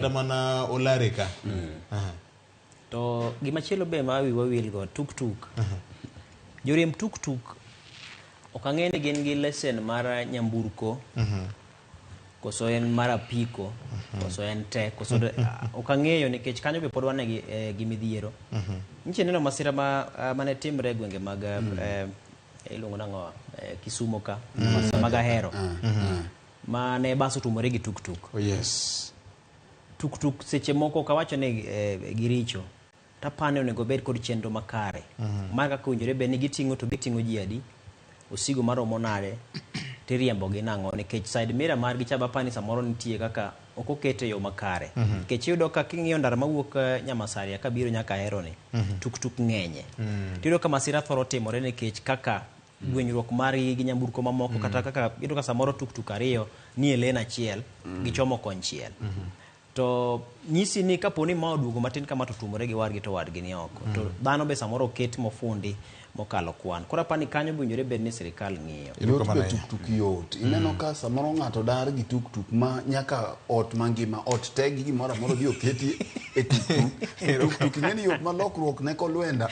Kata mana Olare ka. Aha. To gimachielo be ma wiwa wil go, tuktuk. Joriemb tuktuk ok ang'e ni gin gi lesen mar nyamburko koso en mar apiko koso en te koso ok ang'eyo nikech kanyo be pod wan gi, eh, gi midhiero. Nyiche neno masira ma, ah, mane timre e gwenge mag eh, iluongo nang'o eh, Kisumo ka mag Ahero ma ne bas otumore gi tuktuk. Oh, yes. Tuktuk seche moko ok awacho ni eh, giricho tapani onego bed kod chenro makare mar kaka owinjore bed ni giting'o to giting'o ji adi osigo maromo nade tiriembo gi nang'o nikech side mirror margi cha bapani samoro nitie kaka ok okete e yo makare nikech iyudo ka king'iyo ndara mawuok eh, Nyamasaria kabiro nyaka Ahero ni tuktuk ng'enye tiyudo ka masira thoro timore nikech kaka gwenyruok margi gi nyamburko mamoko kata kaka iyudo ka samoro tuktuk ariyo nie lane achiel gichomo konchiel to nyisi ni kapo ni ma oduogo matin kama to tuomore gi wadgi to wadgi ni oko to dhano be samoro oket mofundi mokalo kwan koro apani kanyo be owinjore bed ni sirikal ng'iyo Yot Erokamano be ahinya. tuktuk yot. Ineno ka samoro ng'ato dar gi tuktuk ma nyaka ot mangima, ot te gi gimoro amora odhi oketi e tuktuk. Tuktuk ing'e ni yot ma lokruok ne kolwenda.